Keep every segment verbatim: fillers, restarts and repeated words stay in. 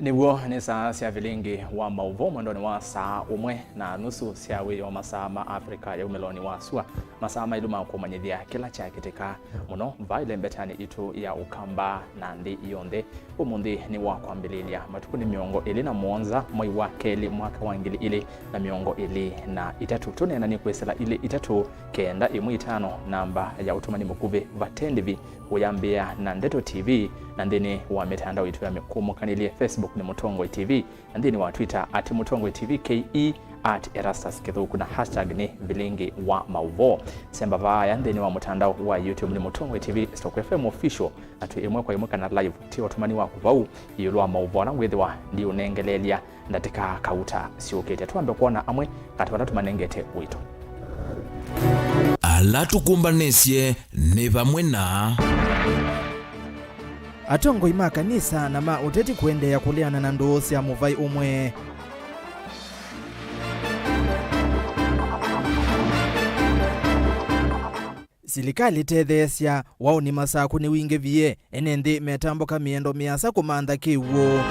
Nĩw'o nĩ saa sya vilingi wa maũvoo mwendonĩ wa saa ũmwe na nusu sya wĩoo, masaa ma Africa ya umĩlonĩ wa sua, masaa maĩlu ma kũmanyĩthya kĩla kyakĩtĩka mũno vaa ĩlembetanĩ itũ ya Ũkamba na nthĩ yonthe. Ũmũnthĩ nĩ wa kwambĩlĩlya, matukũ nĩ mĩongo ĩlĩ na mũonza, mwei wa kelĩ, mwaka wa ngili ilĩ na mĩongo ĩlĩ na itatũ. Tũneenanĩ kwĩsĩla ilĩ itatũ kenda ĩmwe itano, namba ya ũtũmani mũkuvĩ vate ndĩvi, ũyambĩĩa na Ndeto T V, na nthĩnĩ wa mĩtandao itũ ya mĩkũmũkanĩlye, Facebook nĩ Mũtongoi T V, na nthĩnĩ wa Twitter at Mũtongoi T V K E, at Erastus Kĩthũku, na hashtag nĩ vilingi wa maũvoo. Semba vaaya nthĩnĩ wa mũtandao wa YouTube nĩ Mũtongoi T V stroke F M official, na twĩ ĩmwe kwa ĩmwe kana live, ti ũtũmani waku vau ĩũlũ wa maũvoo ala ngwĩthĩwa ndiũnengeleelya ndatĩka kauta syũkĩte. Twambe kwona amwe katĩ vala tũmanengete ũito. Ala tũkũmbanĩsye nĩ vamwe na. Atongoi ma kanisa na ma ũteti kũendeea kũleana na ndũũ sya mũvai ũmwe. Silikalĩ tetheesya waũni Masakũ nĩwingĩvie, ene nthĩ metambũka mĩendo mĩasa kũmantha kĩw'ũ.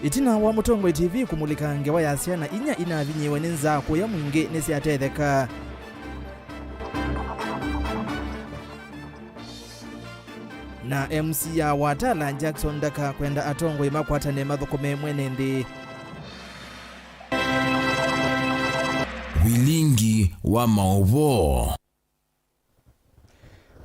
Ĩtina wa Mũtongoi T V kũmulĩka ngewa ya syana inya inavinyĩĩwe nĩ nzaa kũya mwingĩ nĩsyatetheka. Na M C A wa Tala, Jackson Ndaka, kwenda atongoi makwatane mathũkũme mwene nthĩ. Vilingi wa maũvoo.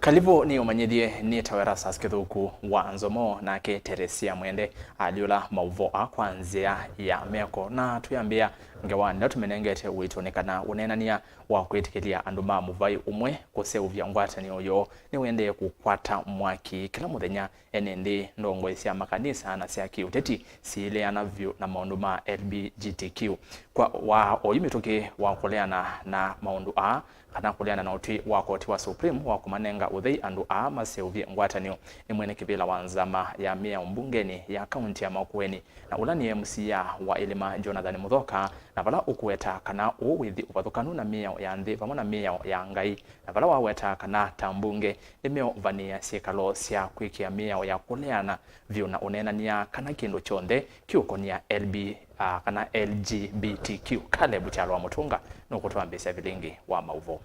Kalivũ nĩ ũmanyĩthye, nĩtawa Erastus Kĩthũku wa Nzomo, nake Teresia Mwende alyũla maũvoo aa kwa nzĩa ya meko. Na twĩambĩa ngewa nĩla tũmenengete ũito nĩ kana ũneenany'a wa kwĩtĩkĩlya andũ ma mũvai ũmwe kũseũvya ngwatanĩo yoo nĩũendee kũkwata mwaki kĩla mũthenya. Ene nthĩ, ndongoi sya makanisa na sya kĩũteti siilĩana vyũ na maũndũ ma L G B T Q. Kwa wa oyu mĩtũkĩ wa kũleana na maũndũ aa, kana kũleana na ũtwi wa koti wa Supreme wa kũmanenga ũthei andũ aa maseũvye ngwatanĩo, nĩ mwene kĩvĩla wa nzama ya mĩao mbungenĩ ya kaunti ya Makueni, na ũla nĩ M C A wa Ĩlĩma, Jonathan Mũthoka, na vala ũkũweta kana ũũ wĩthi ũvathũkanu na mĩao ya nthĩ vamwe na mĩao ya Ngai, na vala waweta kana ta mbunge nĩmeũvanĩĩa syĩkalo sya kwĩkĩa mĩao ya kũleana vyũ na ũneenany'a kana kĩndũ kyonthe kĩũkony'a L B, ah, kana L G B T Q. Caleb Kyalo wa Mũtũnga nũkũtwambĩĩsya vilingi wa maũvoo.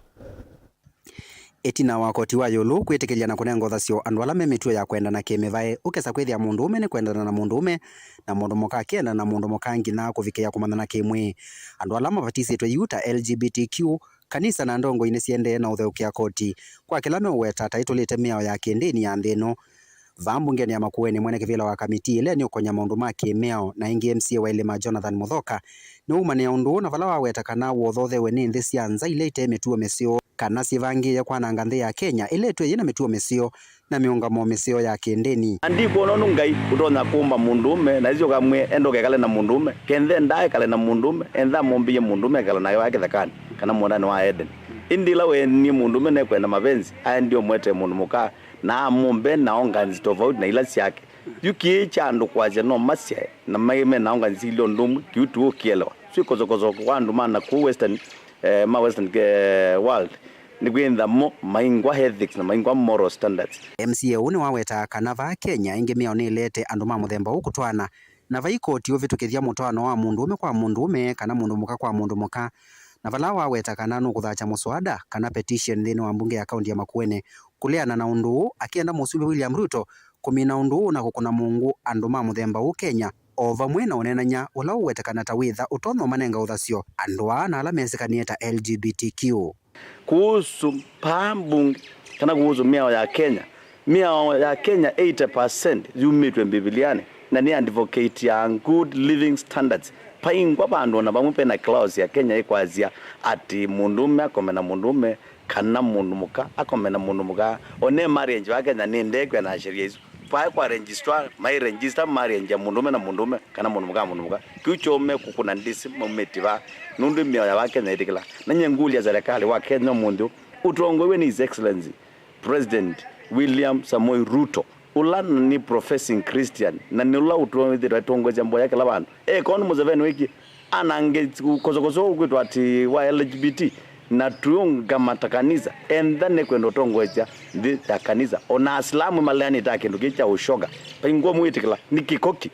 Ĩtina wa koti wa ĩũlũ kwĩtĩkĩlya na kũnenga ũthasyo andũ ala me mĩtuo ya kwendana kĩ-mĩvaĩ, ũkesa kwĩthĩa mũndũũme nĩkwendana na mũndũũme, na mũndũ mũka akĩendana na mũndũ mũka nginya kũvikĩĩa kũmanyana kĩ-mwĩĩ. Andũ ala mavatisĩtwe yu ta L G B T Q, kanisa na ndongoi nĩsiendee na ũtheũkĩa koti kwa kĩla meũweta ta ĩtũlĩte mĩao ya kĩ-ndĩni ya nthĩ ĩno. Vaa mbungenĩ ya Makueni, mwene kĩvĩla wa kamitii ĩla ĩnĩũkony'a maũndũ ma kĩ-mĩao na ĩngĩ M C A wa Ĩlĩma, Jonathan Mũthoka, nĩwaumanĩa ũndũ ũũ na vala waweta kana wothothewe nĩ nthĩ sya nza ila ite mĩtuo mĩseo kana syĩvangĩĩe kwananga nthĩ ya Kenya ĩla ĩtwĩe yĩna mĩtuo mĩseo na mĩũngamo mĩseo ya kĩ-ndĩni. Na ndikwona ũndũ Ngai ũtonya kũmba mũndũũme na ĩsĩ ũkamwĩe enda ũkekale na mũndũũme. Kenthe ndaekale na mũndũũme, entha amũmbĩie mũndũũme ekala nake vaa kĩthekanĩ kana mũũndanĩ wa Eden. Ĩndĩ ĩla weenie mũndũũme nekwenda mavenzi, aendie ũmwetee mũndũ mũka na amũmbe na organs tofauti na ila syake. Yu kĩĩ kya andũ kwasya no masyae na maĩ me na organs ilĩ ũndũ ũmwe, kĩu tũũkĩelewa. Syo ikosokoso kwa andũ ma na kũu Western, eh, ma Western, eh, world, nĩ kwĩntha mo maingwa ethics na maingwa moral standards. M C A ũũ nĩwawetaa kana vaa Kenya ĩngĩ mĩao nĩĩlete andũ ma mũthemba ũũ kũtwaana, na vai koti ũvĩtũkĩthya mũtwaano wa mũndũũme kwa mũndũũme kana mũndũ mũka kwa mũndũ mũka, na vala waweta kana nũkũthakya mũswada kana petition nthĩnĩ wa mbunge ya kaunti ya Makueni kũleana na ũndũ ũũ, akĩenda Mũsumbĩ William Ruto kũmina ũndũ ũũ na kũkũna mũngũ andũ ma mũthemba ũũ Kenya, o vamwe na ũneenany'a ũla ũwetekana ta wĩtha ũtonya ũmanenga ũthasyo andũ aa na ala mesĩkanĩe ta L G B T Q. Kuhusu paa mbunge kana kuhusu mĩao ya Kenya, mĩao ya Kenya eighty percent yumĩtw'e Mbivilianĩ na nĩ advocate ya good living standards. Paingwa vandũ ona vamwe pena clause ya Kenya ĩkwasya atĩ mũndũũme akome na mũndũũme kana mũndũ mũka akome na mũndũ mũka. One marriage wa Kenya nĩ ndekwe na sheria isu. Vae kwa registrar, mai register marriage ya mũndũũme na mũndũũme kana mũndũ mũka na mũndũ mũka. Kĩu kyoo mekũkũna ndĩsĩ maumĩtĩ vaa, nũndũ mĩao ya Wakenya ĩtĩkĩla. Na nyie ngũlya serikali wa Kenya ũmũnthĩ ũũ, ũtongoew'e nĩ His Excellency President William Samoei Ruto, ũla nĩ professing Christian, na nĩ ũla ũtwĩthĩtwe atongoesya mboya kĩla vandũ. Eka ũndũ Museveni wĩkie, anange kosokoso ũkwĩtwa atĩ wa L G B T, Na tũũngama ta kanisa, entha nĩkwenda ũtongoesya nthĩ ya kanisa. Ona Asilamu maleanĩte kĩndũ kĩĩ kya ũshoga. Vaingwa mwĩtĩkĩla, nĩ kĩko kĩ.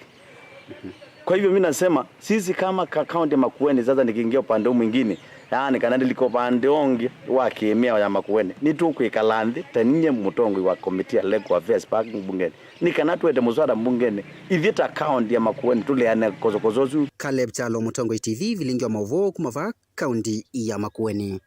Kwa hivyo mi nasema, sisi kama ka-, kaunti ya Makueni sasa nikiingia upande huu mwingine, yaani kana ndilika upande ũngĩ wa kĩmĩao ya Makueni, nĩtũkwĩkala nthĩ, ta ninyie mũtongoi wa komiti ya Legal Affairs park mbungeni, nĩ kana twete mũswada mbungeni, ithyĩ ta kaunti ya Makueni tũleane kosokoso ũsu. Caleb Kyalo, Mũtongoi T V, vilingi wa maũvoo kuma vaa kaunti ya Makueni.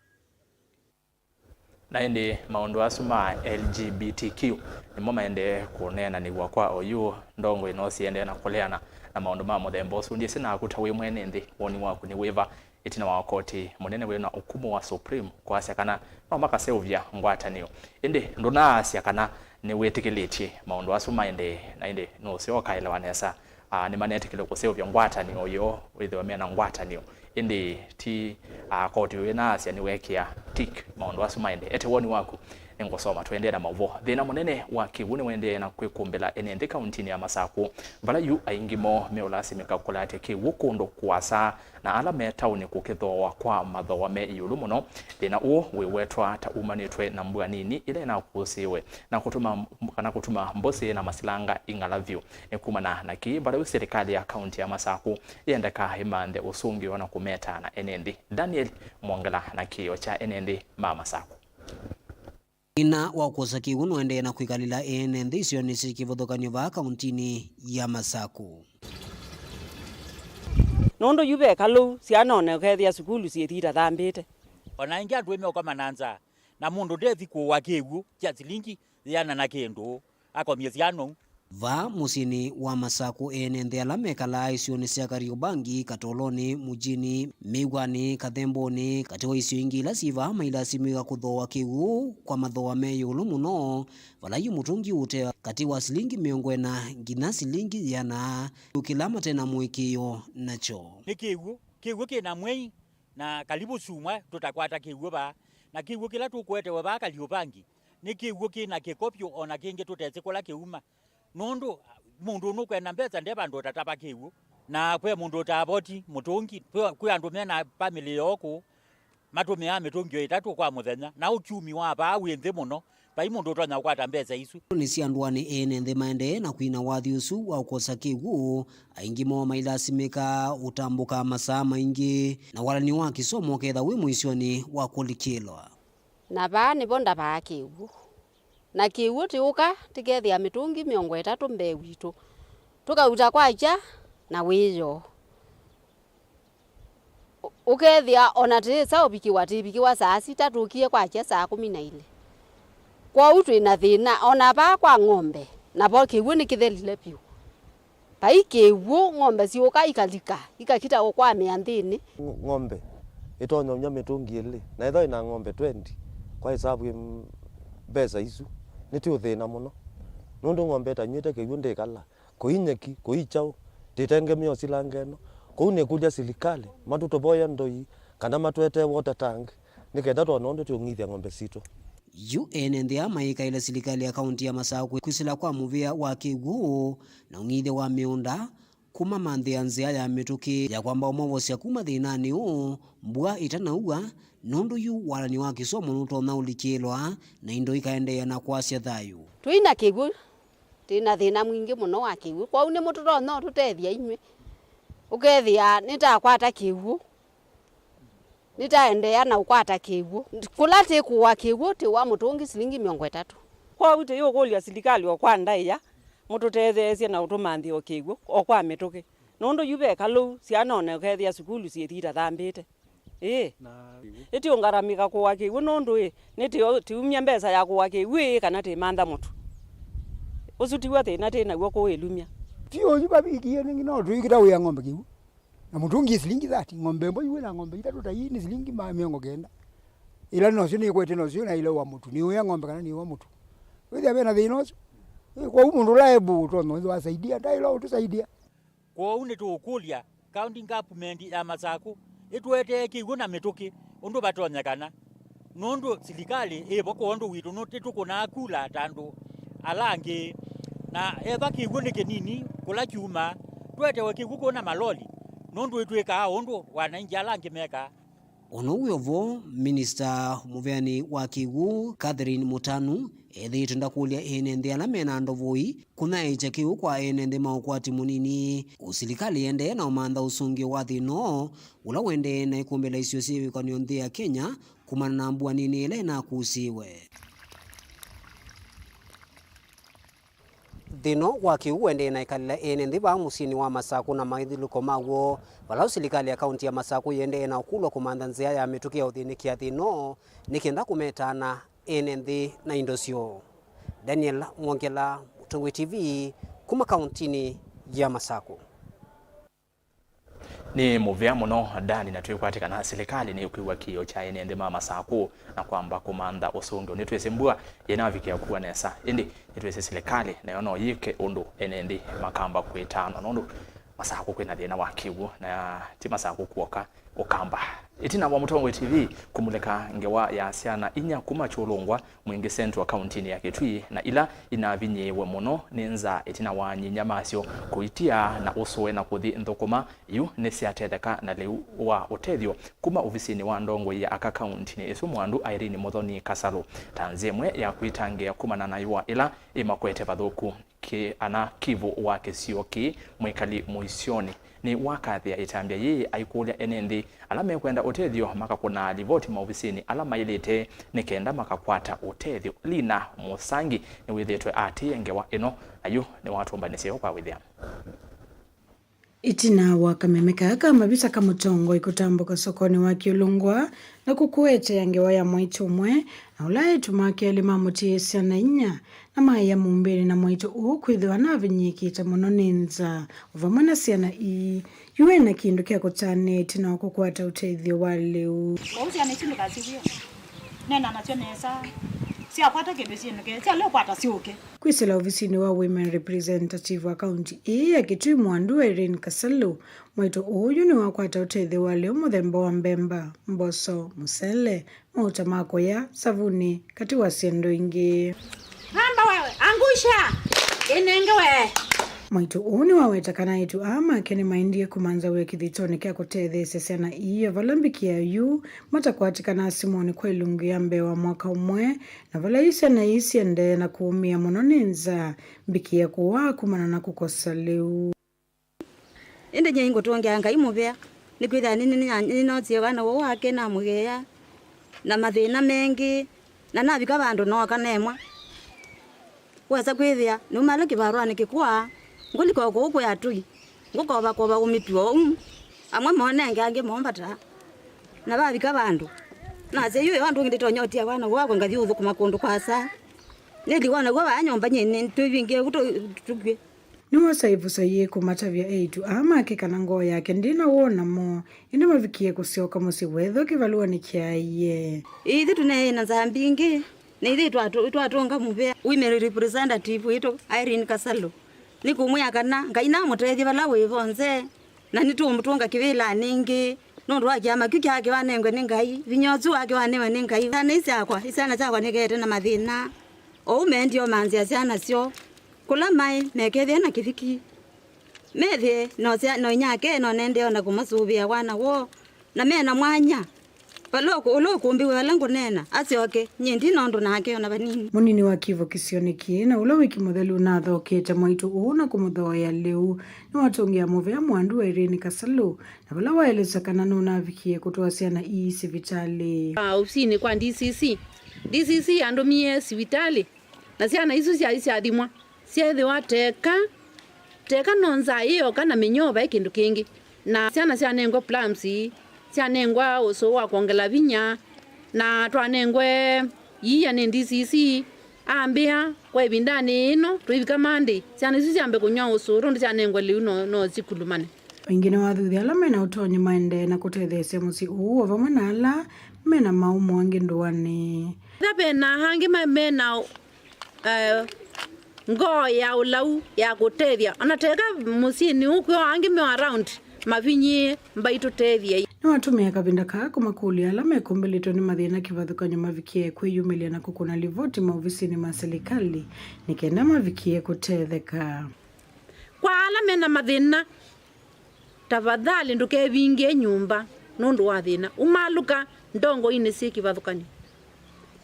Na ĩndĩ maũndũ asu ma L G B T Q nĩmo maendee kũneenanĩw'a kwa oyu ndongoi, no siendee na kũleana na maũndũ ma mũthemba ũsu. Ndyĩsĩ naku ta wĩ mwene nthĩ, woni waku nĩ wĩva ĩtina wa koti mũnene wĩ na ũkumũ wa Supreme kwasya kana no makaseũvya ngwatanĩo? Ĩndĩ ndũnaasya kana nĩwĩtĩkĩlĩtye maũndũ asu maendee, na ĩndĩ nũseo ũkaelewa nesa. Ah, nĩmanetĩkĩlwe kũseũvya ngwatanĩo yoo, wĩthĩwa mena ngwatanĩo. Ĩndĩ ti, ah, koti ũyũ naasya nĩweekĩa tick maũndũ asu maendee. Ete woni waku, nĩngũsoma tũendee na maũvoo. Thĩna mũnene wa kĩw'ũ nĩũendee na kwĩkũmbĩla ene nthĩ kauntinĩ ya Masakũ, vala yu aingĩ moo meũlasimĩka kũlatya kĩw'ũ kũndũ kũasa, na ala me taũni kũkĩthooa kwa mathooa me ĩũlũ mũno. Thĩna ũũ wĩwetwa ta umanĩtwe na mbua nini ĩla ĩnakũsĩĩwe na kũtuma, kana kũtuma mbũsĩ na masilanga ing'ala vyũ. Nĩ kumana na kĩĩ vala yu silikalĩ ya kaunti ya Masakũ yendeka ĩmanthe ũsũngĩo na kũmeta na ene nthĩ. Daniel Mwongela na kĩĩo kya ene nthĩ ma Masakũ. Thĩna wa kwosa kĩw'ũ nũendee na kwĩkalĩla ene nthĩ isionĩ syĩ kĩvathũkany'o vaa kauntinĩ ya Masakũ. Nũndũ yu ve kalũu, syana ona ũkethĩa sukulu syĩthi itathambĩte. Ona ĩngĩ andũ meũkoma na nzaa, na mũndũ ndethi kũũa kĩw'ũ kya silingi yĩana na kĩndũ, akomie syana ũu. Vaa mũsyĩnĩ wa Masakũ, ene nthĩ ala mekalaa isionĩ sya Kariobangi, Katolonĩ, Mujini, Mĩw'anĩ, Kathembonĩ, katĩ wa isio ingĩ ila syĩ vaa, mailasimĩka kũthooa kĩw'ũ kwa mathooa me ĩũlũ mũno, vala yu mũtũngi ũũtea katĩ wa silingi mĩongo ĩna nginya silingi yĩana, kĩla mate na mũĩkĩĩo nakyo. Nĩ kĩw'ũ, kĩw'ũ kĩ na mwei, na kalivu syumwa tũtakwata kĩw'ũ vaa, na kĩw'ũ kĩla tũkũetewe vaa Kariobangi nĩ kĩw'ũ kĩ na kĩko vyũ, o na kĩngĩ tũtesĩ kũla kĩuma. Nũndũ mũndũ nũkwenda mbesa nde vandũ ũtatava kĩw'ũ. Na kwe mũndũ ũtavoti mũtũngi, kwĩ, kwĩ andũ me na famĩlĩ yoo kũu, matũmĩaa mĩtũngi o ĩtatũ kwa mũthenya, na ũkyumi wa vaa wĩ nthĩ mũno, vai mũndũ ũtonya kũkwata mbesa isu. Nĩ sya ndũanĩ, ene nthĩ maendee na kwina wathi ũsu wa ũkosa kĩw'ũ, aingĩ moo mailasimĩka ũtambũka masaa maingĩ, na walani wa kĩsomo ũketha wĩ mũisyonĩ wa kũlikĩlwa. Na vaa nĩvo ndavaa kĩw'ũ. Na kĩw'ũ tĩũka, tĩkethĩa mĩtũngi mĩongo ĩtatũ mbee witũ. Tũkauta kwakya na wĩoo. Ũ-, ũkethĩa ona tĩĩsa ũvikĩwa, tĩvikĩwa saa sita, tũkie kwakya saa kũmi na ilĩ. Kwoou twĩ na thĩna, ona vaa kwa ng'ombe, navo kĩw'ũ nĩkĩthelile vyũ. Vai kĩw'ũ, ng'ombe siũka ikalika, ikakita kũkwamĩa nthĩnĩ. Ng-, ng'ombe ĩtonya ũnywa mĩtũngi ĩlĩ, na ĩthwa ĩna ng'ombe twenty, kwa ĩsavu ĩ m-, mbesa isu, nĩtĩũthĩna mũno. Nũndũ ng'ombe ĩtanyw'ĩte kĩw'ũ ndĩkala, kũi nyeki, kũi kyaũ, ndĩtengemea ũsilanga ĩno. Kwoou nĩkũlya silikalĩ matũtũvoye ndoi kana matũetee water tank, nĩ kenda twona ũndũ tũũng'ithya ng'ombe sitũ. Yu ene nthĩ aa mayĩkaĩla silikalĩ ya kaunti ya Masakũ kwĩsĩla kwa mũvĩa wa kĩw'ũ na ũng'ithyo wa mĩũnda, kũmamanthĩa nzĩa ya mĩtũkĩ ya kwamba ũmovosya kuma thĩnanĩ ũũ mbua ĩtanaua, nũndũ yu walani wa kĩsomo nũtonya ũlikĩlwa na indo ikaendeea na kwasya thayũ. Twĩ na kĩw'ũ, twĩ na thĩna mwingĩ mũno wa kĩw'ũ, kwoou nĩmũtũtonya ũtũtethya inyw'ĩ. Ũkethĩa nĩtakwata kĩw'ũ. Nĩtaendeea na ũkwata kĩw'ũ. Kũla tĩkũũa kĩw'ũ, tĩũa mũtũngi silingi mĩongo ĩtatũ. Kwoou tũyũkũlya silikalĩ o kwa ndaĩa, mũtũtetheesye na ũtũmanthĩe o kĩw'ũ, o kwa mĩtũkĩ. Nũndũ yu ve kalũu, syana ona ũkethĩa sukulu syĩthi itathambĩte. Ĩĩ. Ĩtiũngaramĩka kũũa kĩw'ũ nũndũ ĩ, nĩtĩo tĩumya mbesa ya kũũa kĩw'ũ ĩ, kana tĩmantha mũtu. Ũsu tiw'o thĩna twĩ naw'o kũũ ĩlumya. Ti ũyu vavikie nĩngĩ no tũikĩta wĩa ng'ombe kĩw'ũ. Na mũtũngi silingi thirty, ng'ombe ĩmwe yu wĩna ng'ombe itatũ ta ii nĩ silingi ma mĩongo kenda. Ĩla nĩnosyo nĩkwete nosyo na ĩla wa mũtu, nĩũya ng'ombe kana nĩũa mũtu. Wĩthĩa vena thĩna ũsu. Ĩ, kwoou mũndũ ũla ebu ũtonya wĩthĩwa asaidia, ndaĩla ũtũsaidia. Kwoou nĩtũũkũlya County Government ya Masakũ ĩtũetee kĩw'ũ na mĩtũkĩ ũndũ vatonyekana. Nũndũ silikalĩ ĩ vo kwondũ witũ, nũtĩtũkũnaa kula ta andũ ala angĩ. Na ethwa kĩw'ũ nĩ kĩnini kũla kyumaa, tũetewe kĩw'ũ kũũ na maloli, nũndũ ĩtwĩkaa ũndũ wanaingi ala angĩ mekaa. O na ũu wĩ o vo, minista mũveani wa kĩw'ũ Catherine Mũtanu ethĩĩtwe ndakũlya ene nthĩ ala me na ndovoi kũnyaĩĩkya kĩw'ũ kwa ene nthĩ ma ũkwati mũnini. Ũsilikalĩ ĩendee na ũmantha ũsũngĩo wa thĩna ũũ ũla ũendee na ĩkũmbĩla isio syĩ ĩwĩkany'o nthĩ ya Kenya kumana na mbua nini ĩla ĩnakusiwe. Thĩna wa kĩw'ũ ũendee na ĩkalĩla ene nthĩ vaa mũsyĩnĩ wa Masakũ na maĩthũlũko maw'o, vala ũsilikalĩ ya kaunti ya Masakũ yĩendee na ũkũlwa kũmantha nzĩa ya mĩtũkĩ ya ũthĩnĩkĩa thĩna ũũ nĩ kenda kũmetana ene nthĩ na indo syoo. Daniel Mwongela, Mũtongoi T V, kuma kauntinĩ ya Masakũ. Nĩ mũvea mũno, Dani, na twĩkwatĩ kana silikalĩ nĩkwĩw'a kĩĩo kya ene nthĩ ma Masakũ na kwamba kũmantha ũsũngĩo. Nĩtwĩsĩ mbua yĩnavikĩa kua nesa, ĩndĩ nĩtwĩsĩ silikalĩ nayo no yĩke ũndũ ene nthĩ makamba kwĩtaanwa, nũndũ Masakũ kwĩna thĩna wa kĩw'ũ, na ti Masakũ kw'oka, Ũkamba. Ĩtina wa Mũtongoi T V kũmulĩka ngewa ya syana inya kuma Kyũlũngwa, Mwingi Central, kauntinĩ ya Kitui, na ila inavinyĩĩwe mũno nĩ nzaa ĩtina wa anyinyia masyo kũitia na ũsũe na kũthi nthũkũma, yu nĩsyatetheka na lĩu wa ũtethyo kuma ovisinĩ wa ndongoi ya aka kauntinĩ ĩsu, Mwandu Irene Muthoni Kasalu, ta nzĩa ĩmwe ya kwĩtangĩĩa kumana na yũa ĩla ĩmakwete vathũku. Ki-, ana Kivu wa kĩsio kĩĩ, mwĩkali mũisyonĩ nĩwakathĩa ĩtambya yĩĩ, aikũlya ene nthĩ ala mekwenda ũtethyo makakũnaa livoti maovisinĩ ala maĩlĩte nĩ kenda makakwata ũtethyo. Lina Mũsangi nĩwĩthĩĩtwe aatĩĩe ngewa ĩno, na yu nĩwatũmbanĩsye yo kwa wĩthĩa. Ĩtina wa kameme kaa ka mavisa ka mũtongoi kũtambũka sokonĩ wa Kyũlũngwa na kũkũetea ngewa ya mwaitũ ũmwe na ũla eĩtu make elĩ mamũtiĩe syana inya, na maĩa mũmbĩnĩ na mwaitũ ũũ kwĩthĩwa navinyĩĩkĩte mũno nĩ nzaa, o vamwe na syana ii, yu ena kĩndũ kya kũtanĩa ĩtina wa kũkwata ũtethyo wa lĩu. Kwoou syana isu ndũkasivie. Neena nasyo nesa. Syakwata kĩndũ syĩnũke, syalea ũkwata syũke. Kwĩsĩla ovisinĩ wa Women Representative wa kaunti ĩĩ ya Kitui, Mwandu Irene Kasalu, mwaitũ ũũ yu nĩwakwata ũtethyo wa lĩu mũthemba wa mbemba, mboso, mũsele, mauta ma kũya, savunĩ, katĩ wa syĩndũ ingĩ. Amba wewe, angusha! Ĩnenge we! Mwaitũ ũũ nĩwaweta kana eĩtu aa make nĩmaendie kũmanzawĩa kĩthitoonĩ kya kũtetheesya syana ii, o vala mbikĩa yu matakwatĩkanaa simũnĩ kwa ilungu ya mbee wa mwaka ũmwe, na vala yu syana ii siendee na kũũmĩa mũno nĩ nzaa, mbikĩa kũwaa kumana na kũkosa lĩu. Ĩndĩ nyie ingũtũngĩa Ngai mũvea, nĩkwĩthĩa nĩ-, nĩ-, nĩ-, nĩnoosie vana ũũ wake namũgeea na mathĩna mengĩ, na navika vandũ nooka nemwa. Wesa kwĩthĩa numa ala kĩvarũanĩ kĩkũa, ngũlika o kũu kwĩ atũi, ngũkovakova ũmĩtw'o ũu, amwe monenge angĩ mombataa. Na vavika vandũ, nasya yu ĩyo andũ ũngĩ ndĩtonya ũtia vana ũũ wakwa ngathi ũthũkũma kũndũ kwasa. Nĩthi wona w'o vaa nyũmba nyie nĩ tũivingĩe ũu tũ-, tũkw'e. Nĩwosa ĩvuso yĩĩ kũmatavya eĩtu aa make kana ngoo yake ndĩ na woo namo, ĩndĩ mavikie kũsyoka mũsyĩ wethwa kĩvalũanĩ kyaaie. Ĩĩ, ithyĩ tũneena nzaa mbingĩ, na ithyĩ twatũ-, twatũnga mũvea. Women representative witũ, Irene Kasalu, nĩkũmwĩa kana Ngai namũtethye vala wĩ vonthe, na nĩtũũmũtũnga kĩvĩlanĩ ĩngĩ. Nũndũ wa kĩama kĩu kyaakiwa nengwe nĩ Ngai, vinya ũsu waakiwa nengwe nĩ Ngai. Syana ii syakwa, syana syakwa nĩkeete na mathĩna. Oou meendie ũmanzĩa syana syoo kũla maĩ, mekethĩa na kĩviki. Methĩe no sya-, no inyake no nendee ona kũmasũvĩa wana woo, na me na mwanya. Vala ũkũ-, ũla ũkũmbĩw'a vala ngũneena, asyoke, nyie ndi na ũndũ nake ona vanini. Mũnini wa Kivu kĩsionĩ kĩĩ na ũla wĩ kĩmũthelu ũnathokete mwaitũ ũũ na kũmũthooea lĩu, nĩwatũngĩa mũvea Mwandu Irene Kasalu, na vala waelesya kana nũnavikie kũtwaa syana ii sivitalĩ. Ah, ovisinĩ kwa D C C. D C C andũmie sivitalĩ, na syana isu syaĩ syathimwa, syeethĩwa teka, teka no nzaa ĩyoka na mĩnyoo, vai kĩndũ kĩngĩ. Na syana syanengwa plums, syanengwa ũsũũ wa kwongela vinya, na twanengwe iia nĩ D C C, ambĩa kwa ĩvindanĩ ĩno, tũivika Monday, syana isu syambe kũnyw'a ũsũũ, tondũ syanengwa lĩu no, no sikulumane. Aingĩ nĩwathuthya ala mena ũtonyi maendee na kũtetheesya mũsyĩ ũũ, o vamwe na ala mena maũmũ angĩ ndũanĩ. Ethĩwa ve na angĩ ma-, mena, eh, ngoo ya ũlau ya kũtethya, ona teka mũsyĩnĩ ũũ kwĩ o angĩ me around mavinyĩĩe, mbai tũtethye. Nĩwatũmĩa kavinda kaa kũmakũlya ala mekũmbĩlĩtwe nĩ mathĩna kĩvathũkany'o mavikie kwĩyumĩlya na kũkũna livoti maovisinĩ ma silikalĩ nĩ kenda mavikie kũtetheka. Kwa ala mena mathĩna, tafadhali ndũkevinge nyũmba. nũndũ wa thĩna. Umalũka ndongoinĩ syĩ kĩvathũkany'o.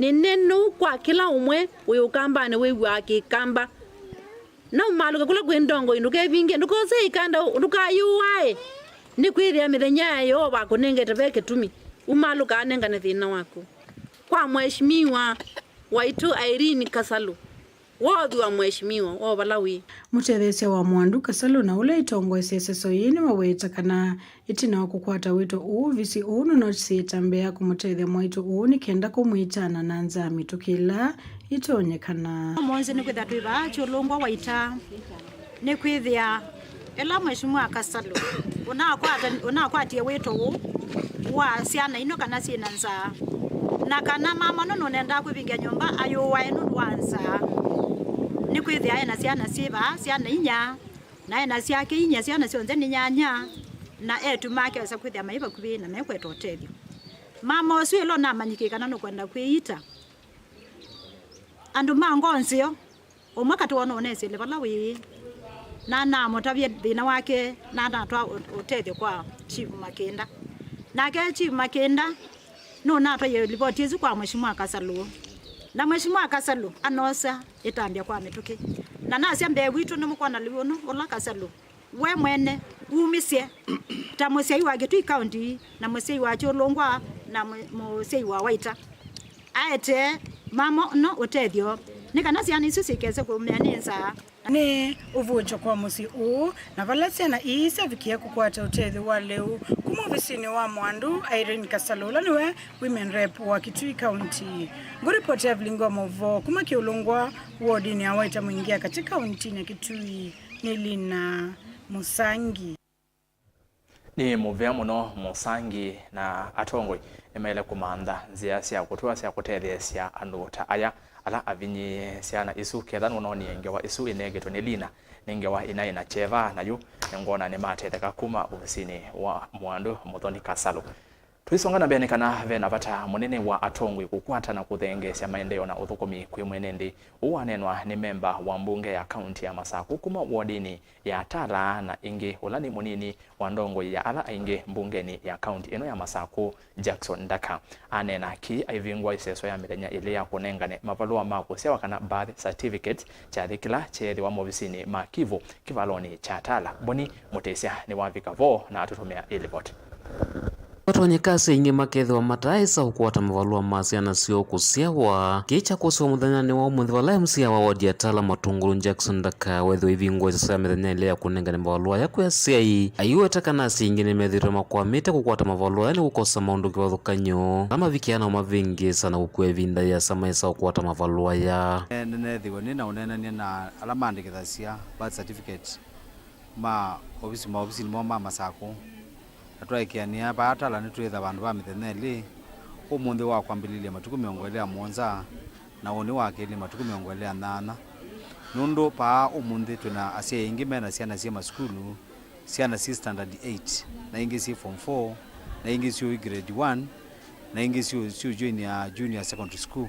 Nĩ nenu kwa kĩla ũmwe wĩ Ũkambanĩ wĩw'aa Kĩkamba. Na umalũke kũla kwĩ ndongoi, ndũkevinge, ndũkose ikanda, ndũkayũae, nĩkwĩthĩa mĩthenya ya Yeova akũnengete ve kĩtumi. Umalũka anengane thĩna waku. Kwa Mheshimiwa waitũ Irene Kasalu, wothi wa Mheshimiwa o vala wĩ. Mũtetheesya wa Mwandu Kasalu na ũla ĩtongoesye ĩseso yĩĩ nĩwaweta kana ĩtina wa kũkwata wĩto ũũ, ovisi ũũ nũnotisie ĩtambya ya kũmũtethya mwaitũ ũũ nĩ kenda kũmwĩtana na nzaa mĩtũkĩ ĩla ĩtonyekana. Ũmũnthĩ nĩkwĩthĩa twĩ vaa Kyũlũngwa Waita, nĩkwĩthĩa ĩla Mheshimiwa Kasalu ũnakwata-, ũnakwatie wĩto ũũ wa syana ino kana syĩ na nzaa, na kana mama no nũnendaa kwĩvingĩa nyũmba ayũae nũndũ wa nzaa, nĩkwĩthĩa ena syana syĩ vaa, syana inya. Na e na syake inya, syana syonthe nĩ nyanya, na eĩtu make esa kwĩthĩa maĩ vakuvĩ na mekweta ũtethyo. Mama ũsu ĩla ũnamanyĩkie kana nũkwenda kwĩita, andũ ma ngoo nzeo, ũmwe katĩ woo nũũnesĩle vala wĩĩ, na namũtavya thĩna wake, na natwaa ũ-, ũtethyo kwa Chief Makĩnda. Nake Chief Makĩnda nũnatwaie livoti ĩsu kwa Mheshimiwa Kasalu, na Mheshimiwa Kasalu anosa ĩtambya kwa mĩtũkĩ. Na nasya mbee witũ nĩmũkwona lĩu ũnũ ũla Kasalu we mwene wumisye ta mũsyai wa Kitui County na mũsyai wa Kyũlũngwa na mũ-, mũsyai wa Waita aetee mama no ũtethyo nĩ kana syana isu syĩkese kũũmĩa nĩ nzaa. Nĩ ũvũkyo kwa mũsyĩ ũũ, na vala syana ii syavikie kũkwata ũtethyo wa lĩu kuma ovisinĩ wa Mwandu, Irene Kasalu, ũla nĩwe Women Rep wa Kitui County. Ngũripoti ya vilingi wa maũvoo kuma Kyũlũngwa, wodinĩ ya Waita Mwingĩa katĩ kauntinĩ ya Kitui, nĩ Lina Mũsangi. Nĩ mũvea mũno Mũsangi, na atongoi nĩmaĩle kũmantha nzĩa sya kũtũa sya kũtetheesya andũ ta aya ala avinyĩĩe syana isu. Ketha nũnonie ngewa ĩsu ĩnengetwe nĩ Lina, nĩ ngewa ĩnaĩ na kyeva, na yu nĩngwona nĩmatetheka kuma ovisinĩ wa Mwandu Mũthoni Kasalu. Tũisonga na mbee, nĩ kana ve na vata mũnene wa atongoi kũkwata na kũthengeesya maendeeo na ũthũkũmi kwĩ mwene nthĩ. Ũu waneenwa nĩ memba wa mbunge ya kaunti ya Masakũ kuma wodinĩ ya Tala, na ĩngĩ ũla nĩ mũnini wa ndongoi ya ala aingĩ mbungenĩ ya kaunti ĩno ya Masakũ, Jackson Ndaka. Aneena kĩĩ aivingũa ĩseso ya mĩthenya ĩlĩ ya kũnengane mavalũa ma kũsyawa kana birth certificate, kyathĩ kĩla kyeethĩwa movisinĩ ma Kivu kĩvalonĩ kya Tala. Boni Mũtĩsya nĩwavika vo na atũtũmĩa ĩ livoti. Kwatonyeka asyai aingĩ makethĩwa mataaĩsa kũkwata mavalũa ma syana syoo kũsyawa. Kĩĩ kyakũsĩwa mũthenyanĩ wa ũmũnthĩ vala M C A wa ward ya Tala Matungulu Jackson Ndaka wethĩwa ivingũa ĩseso ya mĩthenya ĩlĩ ya kũnengane mavalũa aya kwĩ asyai. Aiweta kana asyai aingĩ nĩmethĩĩtwe makwamĩte kũkwata mavalũa aya nĩ kũkosa maũndũ kĩvathũkany'o ala mavikĩaa na ũmavĩngĩĩsa na kũkua ĩvinda yĩasa maĩsa kũkwata mavalũa aya. Nĩneethĩwe nĩ na ũneenany'a na ala maandĩkĩthasya birth certificate ma ovisi, maovisinĩ moo ma Masakũ, na twaĩkĩanĩa vaa Tala nĩtwĩtha vandũ va mĩthenya ĩlĩ, ũmũnthĩ wa kwambĩlĩlya matukũ mĩongo ĩlĩ na mũonza, na ũnĩ wa kelĩ matukũ mĩongo ĩlĩ na nyanya, nũndũ vaa ũmũnthĩ twĩ na asyai aingĩ me na syana syĩ masukulu, syana syĩ standard eight, na ingĩ syĩ form four, na ingĩ syũĩ grade one, na ingĩ syũ-, syũjoinia junior secondary school,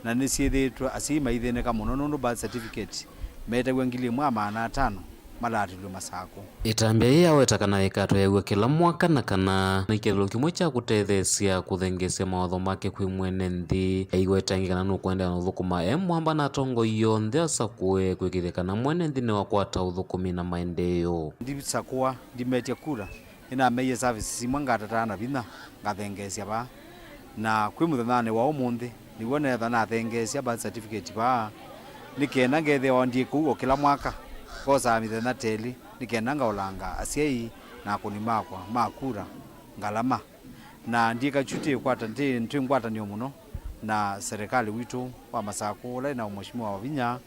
na nĩsyĩthĩĩtwe asyai maithĩnĩka mũno nũndũ birth certificate meetaw'a ngili ĩmwe na maana atano malaatĩlw'e Masakũ. Ĩtambya yĩĩ yaweta kana ĩkatwaĩaw'a kĩla mwaka na kana nĩ kĩthũlo kĩmwe kya kũtetheesya kũthengeesya mawatho make kwĩ mwene nthĩ. Aiweta ĩngĩ kana nũkũendeea na ũthũkũma e mwamba na atongoi onthe asakũe kwĩkĩĩthya kana mwene nthĩ nĩwakwata ũthũkũmi na maendeeo. Ndisakũa, ndimetya kura. Nĩnameie services imwe ngatataa na vinya ngathengeesya vaa. Na kwĩ mũthenyanĩ wa ũmũnthĩ, nĩw'o neetha nathengeesya birth certificate vaa, nĩ kenda ngethĩawa ndyĩ kũu o kĩla mwaka, ngosaa mĩthenya ta ĩlĩ, nĩ kenda ngaũlanga asyai na akũni makwa ma kura ngalama. Na ndyĩka kyu twĩ kwata-, twĩ, twĩ ngwatanĩo mũno na serĩkalĩ witũ wa Masakũ, ũla ĩna Mheshimiwa Wavinya,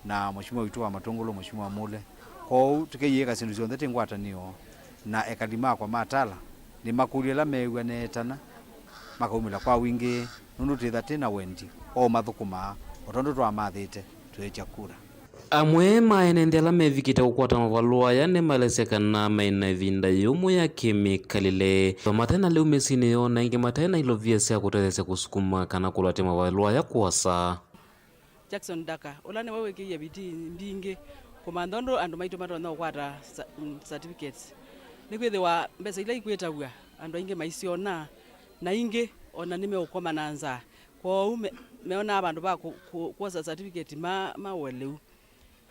na Mheshimiwa witũ wa Matũngũlũ, Mheshimiwa Mule. Kwoou tũkeyĩĩka syĩndũ syonthe twĩ ngwatanĩo, na ekali makwa ma Tala nĩmakũlya ĩla meew'a neetana makaumĩla kwa wingĩ, nũndũ twĩtha twĩ na wendi wa ũmathũkũma o tondũ twamathĩte tũetya kura. Amwe ma ene nthĩ ala mevikĩte kũkwata mavalũa aya nĩmaelesya kana maĩ na ĩvinda yũmũ ya kĩmĩkalĩle, mate na lĩu mĩsyĩnĩ yoo, na ĩngĩ mate na ilovia sya kũtetheesya kũsukuma kana kũlatya mavalũa aya kũasa. Jackson Ndaka, ũla nĩwe wĩkĩie vitii mbingĩ kũmantha ũndũ andũ maitũ matonya kũkwata sa-, mm, certificates. Nĩkwĩthĩwa mbesa ila ikwĩtaw'a Andũ aingĩ maisyonaa, na aingĩ ona nĩmeũkoma na nzaa. Kwoou me-, meonaa vandũ va kũ-, kũ-, kwosa certificate ma, ma ũeleu.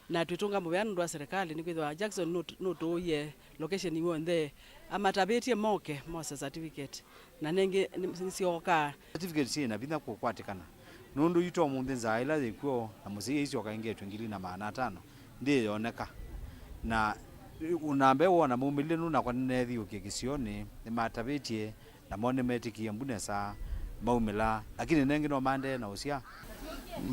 Na twĩtũnga mũvea nũndũ wa serikali, nĩkwĩthĩwa Jackson nũt-, nũtũũie location yonthe, amatavĩtye moke mose certificate, na nengĩ nĩ-, nĩsyookaa. Certificate syĩ na vinya kũkwatĩkana, nũndũ yu ta ũmũnthĩ nzaa ĩla yĩkw'o na mũsyai aisyoka ĩngetwe ngili na maana atano ndĩyoneka. Na, na mbee wona maumĩlile nũndũ nakwa nĩneethiũkie kĩsionĩ, nĩmatavĩtye, namo nĩmetĩkie mbu nesa maumĩla, lakini nengĩ no maendee na ũsya.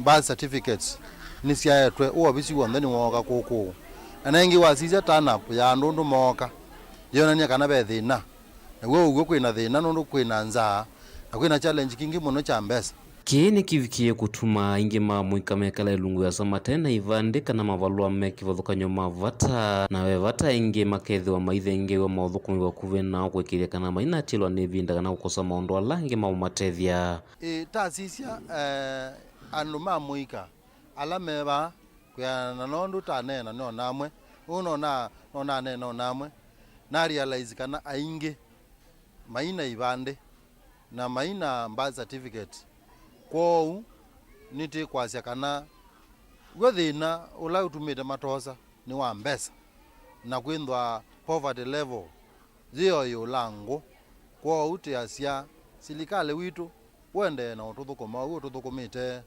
Birth certificates nĩsyaetwe, ũovisi w'onthe nĩwooka kũkũ. Na nengĩ wasisya turn up ya andũ ũndũ mooka, yonany'a kana ve thĩna. Naw'o ũw'o kwĩ na thĩna nũndũ kwĩ na nzaa, na kwĩ na challenge kingĩ mũno kya mbesa. Kĩĩ nĩkĩvikie kũtuma aingĩ ma amũika mekala ilungu yasa mate na ivandĩ kana mavalũa me kĩvathũkany'o ma vata, na ve vata aingĩ makethĩwa maithengeew'a maũthũkũmi vakuvĩ nao kũĩkĩĩthya kana mainatilwa nĩ ĩvinda kana kũkosa maũndũ ala angĩ maũmatethya. Ĩ, tasisya, eh, andũ ma mũika ala me vaa, kwĩanana na ũndũ taneena no namwe, ũu no na, no naneena o namwe, na realize kana aingĩ mai na ivandĩ na mai na birth certificate. Kwoou nĩtĩkwasya kana w'o thĩna ũla ũtumĩte matosa nĩ wa mbesa, na kwĩthwa poverty level yĩ o ĩũla ngũ. Kwoou tĩasya silikalĩ witũ ũendee na ũtũthũkũma ũu ũtũthũkũmĩte,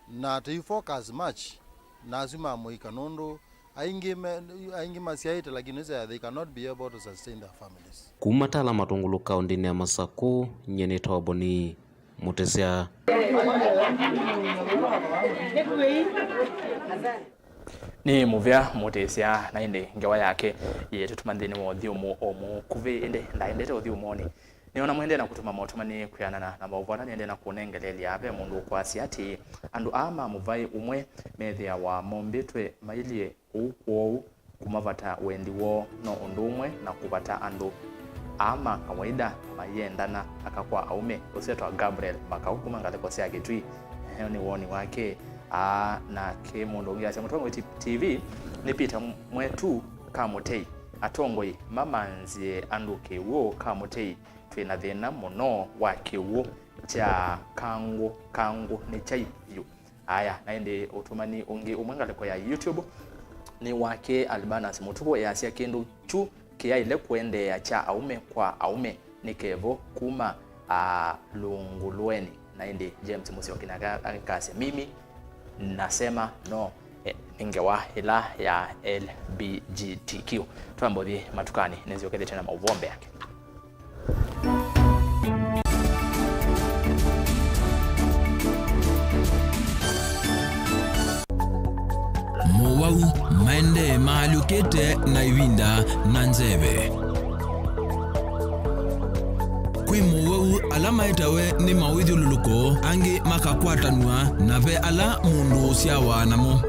na tũi focus much na asu ma mũika, nũndũ aingĩ me-, aingĩ masyaĩte, lakini they cannot be able to sustain their families. Kuma Tala Matũngũlũ kaũndĩnĩ ya Masakũ, nyie nĩtawa Boni Mũtĩsya. Nĩ mũvea Mũtĩsya, na ĩndĩ ngewa yake yĩtũtuma nthĩnĩ wa ũthyũmũo o mũkuvĩ, ĩndĩ ndaendete ũthyũmũonĩ. Nĩona mwendee na kũtũma motũmani kwĩanana na maũvoo ala nĩendee na kũnengeleelya. Ve mũndũ ũkwasya atĩĩ, andũ aa ma mũvaĩ ũmwe methĩawa mombĩtwe mailyĩ ũu kwoou kũmavata wendi woo no ũndũ ũmwe na kũvata andũ aa ma kawaida mayĩendana, aka kwa aũme. Ũsu etawa Gabriel Makau kuma ngalĩko sya Kĩtui. Ĩyo nĩ woni wake. Aa, nake mũndũ ũngĩ asya, Mũtongoi T V nĩ Peter Mwetu Kamũtei. Atongoi mamanzie andũ kĩw'ũ Kamũtei. Twĩ na thĩna mũno wa kĩw'ũ kya kangũ, kangũ nĩ kyai vyũ. Aya, na ĩndĩ ũtũmani ũngĩ ũmwe ngalĩko ya YouTube nĩ wake Albanas Mũtuku, easya kĩndũ kyu kĩyaĩle kũendeea kya aũme kwa aũme nĩ kevo kuma, a, lũngũlũeni. Na ĩndĩ James Mũsyoki nake akasya, mimi nasema no, e, nĩ ngewa ĩla ya L G B T Q. Twambe ũthi matukanĩ, nĩnzyũkĩlĩtye na maũvoo mbee yake. Mowau maendee maalyũkĩte na ĩvinda na nzeve. Kwĩ mowau ala maetawe nĩ mawĩthyũlũlũko, angĩ makakwatanw'a, na ve ala mũndũ ũsyawa namo.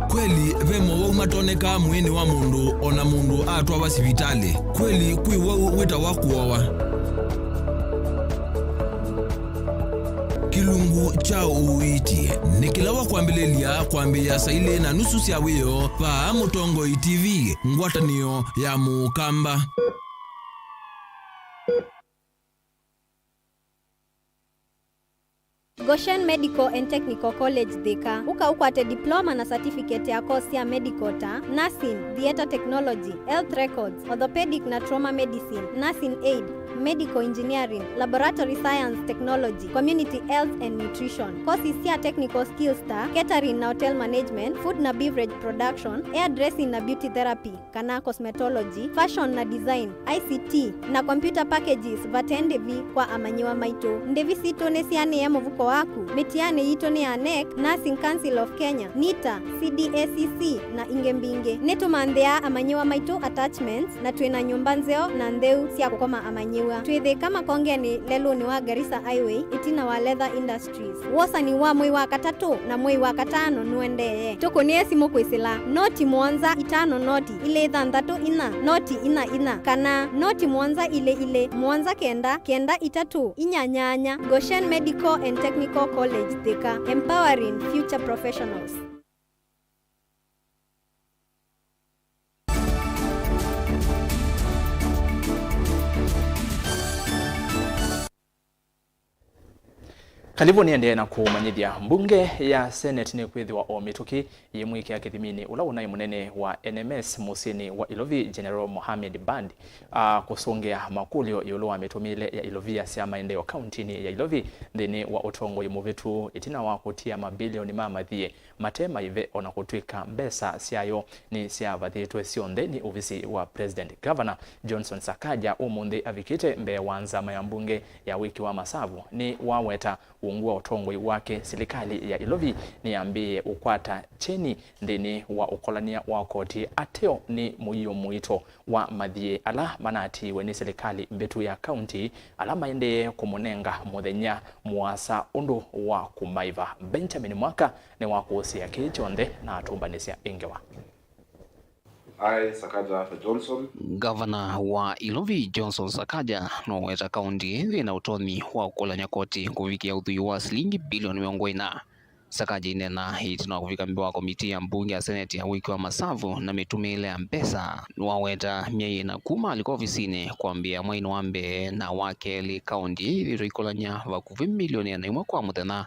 Kweli, ve mowau matonekaa mwĩĩnĩ wa mũndũ o na mũndũ atwawa sivitalĩ. Kweli, kwĩ wau wĩtawa kũowa. Kĩlungu kya ũiiti nĩ kĩla wa kwambĩlĩlya kwambĩĩa saa ilĩ na nusu sya wĩoo vaa Mũtongoi T V, ngwatanĩo ya Mũkamba. Goshen Medical and Technical College Thika. Ũka ũkwate diploma na certificate ya course sya medical ta nursing, theatre technology, health records, orthopedic na trauma medicine, nursing aid, medical engineering, laboratory science technology, community health and nutrition. Courses sya technical skills ta catering na hotel management, food na beverage production, hairdressing na beauty therapy kana cosmetology, fashion na design, I C T, na computer packages vate ndĩvi kwa amanyĩw'a maitũ. Ndĩvi sitũ nĩsianĩe mũvuko waku. Mĩtianĩ yitũ nĩ ya nec, Nursing Council of Kenya, nita, C D A C C, na ingĩ mbingĩ. Nĩtũmanthĩaa amanyĩw'a maitũ attachments, na twĩ na nyũmba nzeo na ntheu sya kũkoma amanyĩw'a. Twĩ Thĩka Makongenĩ, lelũnĩ wa Garissa Highway, ĩtina wa Leather Industries. Wosani wa mwei wa katatũ na mwei wa katano nũendee. Tũkũnĩe simũ kwĩsĩla noti mũonza itano noti ilĩ thanthatũ inya noti inya inya kana noti mũonza ilĩ ilĩ mũonza kenda kenda itatũ inya nyanya. Goshen Medical and Technical College Thika, empowering future professionals. Kalivũ nĩendee na kũmanyĩthya, mbunge ya Senate nĩkwĩthĩwa o mĩtũkĩ yĩmwĩkĩa kĩthiminĩ ũla ũnaĩ mũnene wa N M S mũsyĩnĩ wa Ilovi, General Mohamed Badi, a, kũsũngĩa makũlyo ĩũlũ wa mĩtũmĩĩle ya ilovia sya maendeeo kauntinĩ ya Ilovi nthĩnĩ wa ũtongoi mũvĩtu, ĩtina wa kũtia mabilioni ma mathiĩ mate maive, o na kũtw'ĩka mbesa syayo nĩsyavathĩtwe syonthe nĩ ovisi wa President. Governor Johnson Sakaja ũmũnthĩ avikĩte mbee wa nzama ya mbunge ya wĩki wa masavu nĩwaweta ungu wa ũtongoi wake, silikalĩ ya Ilovi nĩyambĩĩe ũkwata kyeni nthĩnĩ wa ũkolany'a wa koti ateo nĩ mũio mũito wa mathiĩ ala manatiiwe nĩ silikalĩ mbĩtu ya kaunti, ala maendee kũmũnenga mũthenya mũasa ũndũ wa kũmaiva. Benjamin Mwaka nĩwakũsĩĩa kĩĩ kyonthe na atũmbanĩsya ĩngewa. I, Sakaja Arthur Johnson. Ngavana wa Ilovi Johnson Sakaja nũweta kaunti ĩĩ yĩna ũtonyi wa kũkolany'a koti kũvikĩa ũthwii wa silingi bilioni mĩongo ĩna. Sakaja aineena ĩtina wa kũvika mbee wa komitii ya mbunge ya seneti ya wĩki wa masavu na mĩtũmĩĩle ya mbesa, nĩwaweta myei ĩna kuma alika ovisinĩ kwambĩĩa mweinĩ wa mbee na wa kelĩ, kaunti ĩĩ ĩthĩĩtwe ĩikolany'a vakuvĩ milioni ĩana ĩmwe kwa mũthenya.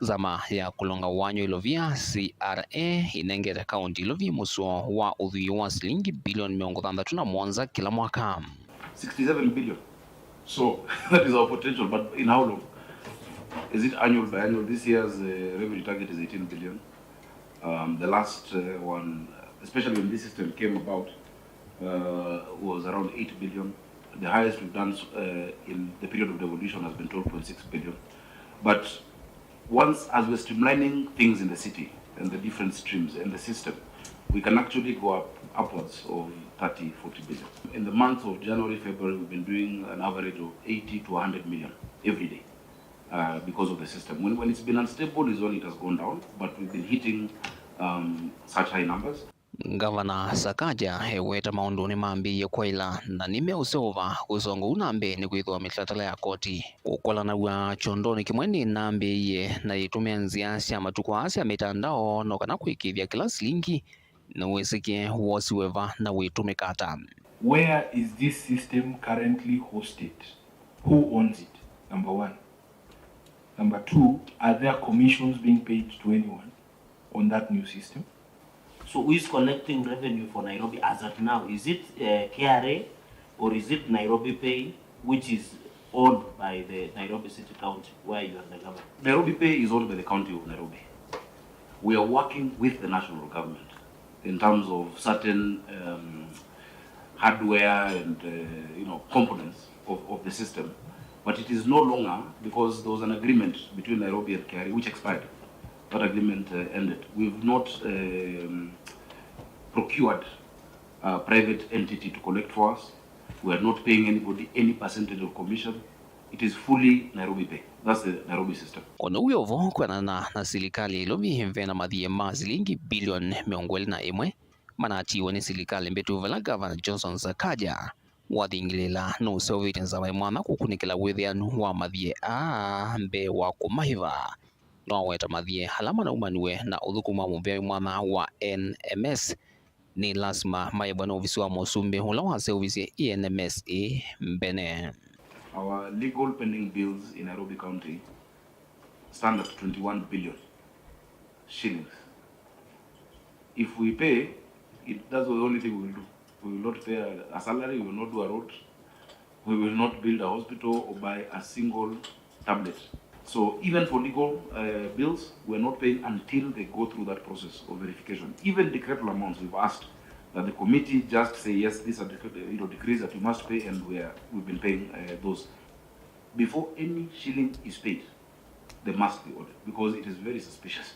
Nzama ya kũlũnga wany'o ilovia, C R A, ĩnengete kaunti ilovia mũseo wa ũthwii wa silingi bilioni mĩongo thanthatũ na mũonza kĩla mwaka. Sixty-seven billion. So, that is our potential, but in how long? Is it annual, biannual? This year's, uh, revenue target is eighteen billion. Um, the last, uh, one, especially when this system came about, uh, was around eight billion. The highest we've done, uh, in the period of devolution has been twelve point six billion. But once, as we're streamlining things in the city and the different streams and the system, we can actually go up upwards of thirty, forty billion. In the month of January, February, we've been doing an average of eighty to a hundred million every day, uh, because of the system. When, when it's been unstable is when it has gone down, but we've been hitting, um, such high numbers. Ngavana Sakaja eweta maũndũ nĩmambĩĩie kwaĩla na nĩmeũseũva. Kũsonga ũu na mbee nĩkwĩthĩwa mĩtalatala ya koti kũkolanaw'a kyondonĩ kĩmwe nĩnambĩĩie na yĩtũmĩa nzĩa sya matukũ aa sya mĩtandao no kana kũĩkĩĩthya kĩla silingi nĩwĩsĩkĩe wosiwe va na wĩtũmĩka ata. Where is this system currently hosted? Who owns it? Number one. Number two, are there commissions being paid to anyone on that new system? So who is collecting revenue for Nairobi as at now? Is it, uh, K R A or is it Nairobi Pay, which is owned by the Nairobi City County, where you are the governor? Nairobi Pay is owned by the County of Nairobi. We are working with the national government in terms of certain, um, hardware and, uh, you know, components of, of the system. But it is no longer, because there was an agreement between Nairobi and K R A which expired. That agreement, uh, ended. We've not, um, procured a private entity to collect for us. We are not paying anybody any percentage of commission. It is fully Nairobi Pay. That's the Nairobi system. O na wĩ o vo, kwĩanana na silikalĩ ya Ilovi, ve na mathiĩ ma silingi bilioni mĩongo ĩlĩ na ĩmwe manatiiwe nĩ silikalĩ mbĩtu, vala Gavana Johnson Sakaja wathingĩlĩĩla nũseũvĩtye nzama ya mwanya kũkunĩkĩla wĩthĩanu wa mathiĩ aa mbee wa kũmaiva. Nĩwaweta mathiĩ ala manaumaniw'e na ũthũkũmi wa mũvĩa wĩ mwanya wa N M S nĩ lasima maĩvwe nĩ ovisi wa mũsumbĩ ũla waseũvisye E N M S ĩ mbene. Our legal pending bills in Nairobi County stand at twenty-one billion shillings. If we pay, it, that's the only thing we will do. We will not pay a, a salary, we will not do a road, we will not build a hospital or buy a single tablet. So even for legal, uh, bills, we're not paying until they go through that process of verification. Even decretal amounts, we've asked that the committee just say, "Yes, these are decre-, you know, decrees that you must pay," and we are, we've been paying, uh, those. Before any shilling is paid, they must be ordered because it is very suspicious.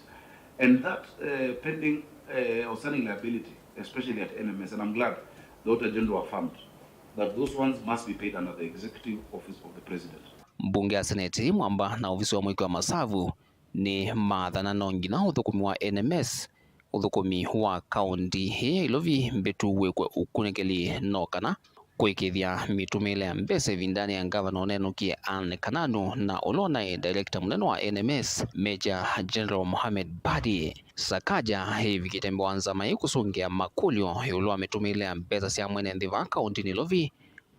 And that, uh, pending, uh, outstanding liability, especially at N M S, and I'm glad the Auditor General affirmed that those ones must be paid under the executive office of the president. Mbunge ya Seneti mwamba na ovisi wa mwĩki wa masavu nĩ maathana no nginya ũthũkũmi wa N M S, ũthũkũmi wa kaunti ĩĩ ya Ilovi mbĩtu wĩkwe ũkunĩkĩli no kana kũĩkĩĩthya mĩtũmĩĩle ya mbesa ĩvindanĩ ya ngavana ũnenũkie Anne Kananu na ũla ũnaĩ director mũnene wa N M S, Major General Mohamed Badi. Sakaja ĩvikĩte mbee wa nzama ĩĩ kũsũngĩa makũlyo ĩũlũ wa mĩtũmĩĩle ya mbesa sya mwene nthĩ vaa kauntinĩ Ilovi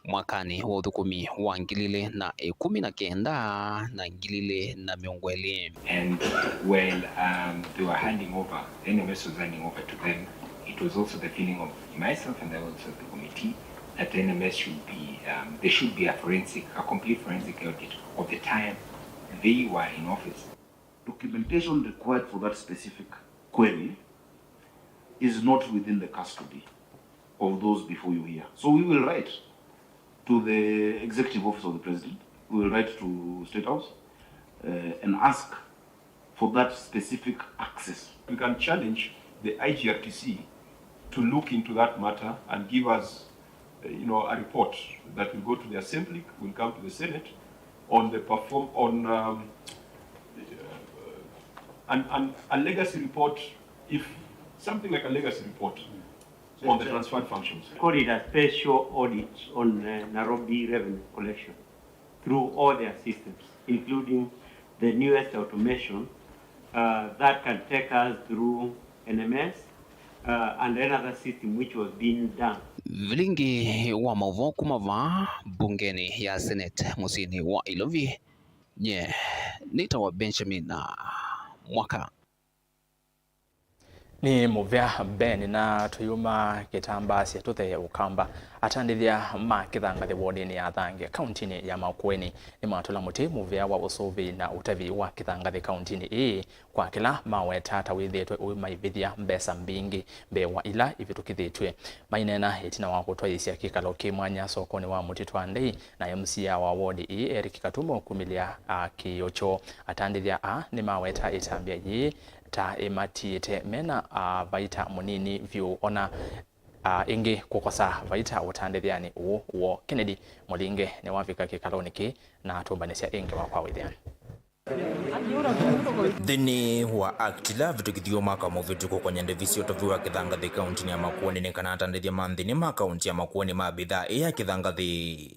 mwakanĩ wa ũthũkũmi wa ngili ilĩ na ĩkũmi na kenda na ngili ilĩ na mĩongo ĩlĩ. And while um, they were handing over, N M S was handing over to them, it was also the feeling of myself and also the committee that N M S should be, um, there should be a forensic, a complete forensic audit of the time they were in office. Documentation required for that specific query is not within the custody of those before you here. So we will write to the executive office of the president, we will write to State House uh, and ask for that specific access. We can challenge the I G R T C to look into that matter and give us uh, you know, a report that will go to the assembly, will come to the Senate on the perform on um, uh, an, an, a legacy report, if something like a legacy report on the transferred functions. Call it a special audit on uh, Nairobi revenue collection through all their systems, including the newest automation uh, that can take us through N M S uh, and another system which was being done. Vilingi wa maũvoo kuma vaa mbungenĩ ya Senate mũsyĩnĩ wa Ilovi, nye nĩtawa Benjamin Mwaka. Nĩ mũvea Ben na tũyuma kĩtambaa sya tũthee ũkamba. Atandĩthya ma kĩthangathĩ wodinĩ ya Thange kauntinĩ ya Makueni nĩmatũla mũtĩ mũvea wa ũsũvĩi na ũtavi wa kĩthangathĩ kauntinĩ ĩĩ kwa kĩla maweta ta wĩthĩĩtwe ũimaivĩthya mbesa mbingĩ mbee wa ila ivĩtũkĩthĩtw'e. Maineena ĩtina wa kũtwaĩĩsya kĩkalo kĩ mwanya sokonĩ wa Mũtitũ wa Ndei, na M C A wa wodi ĩĩ Eric Katumbo kumĩlya kĩĩo kyoo. Atandĩthya aa nĩmaweta ĩtambya yĩĩ ta ĩmatiĩte mena vaita mũnini vyũ, ona ĩngĩ kũkosa vaita ũtandĩthyanĩ ũũ woo. Kennedy Mũlinge nĩwavika kĩkalonĩ kĩĩ na atũmbanĩsya ĩngĩ wa kwa wĩthĩanĩ. Nthĩnĩ wa Act ĩla yavĩtũkithiw'e mwaka mũvĩtũku kũkonya ndĩvisi ũtovi wa kĩthangathĩ kauntinĩ ya Makueni, nĩ kana atandĩthya ma nthĩnĩ ma kaunti ya Makueni ma mbithaa ĩĩ ya kĩthangathĩ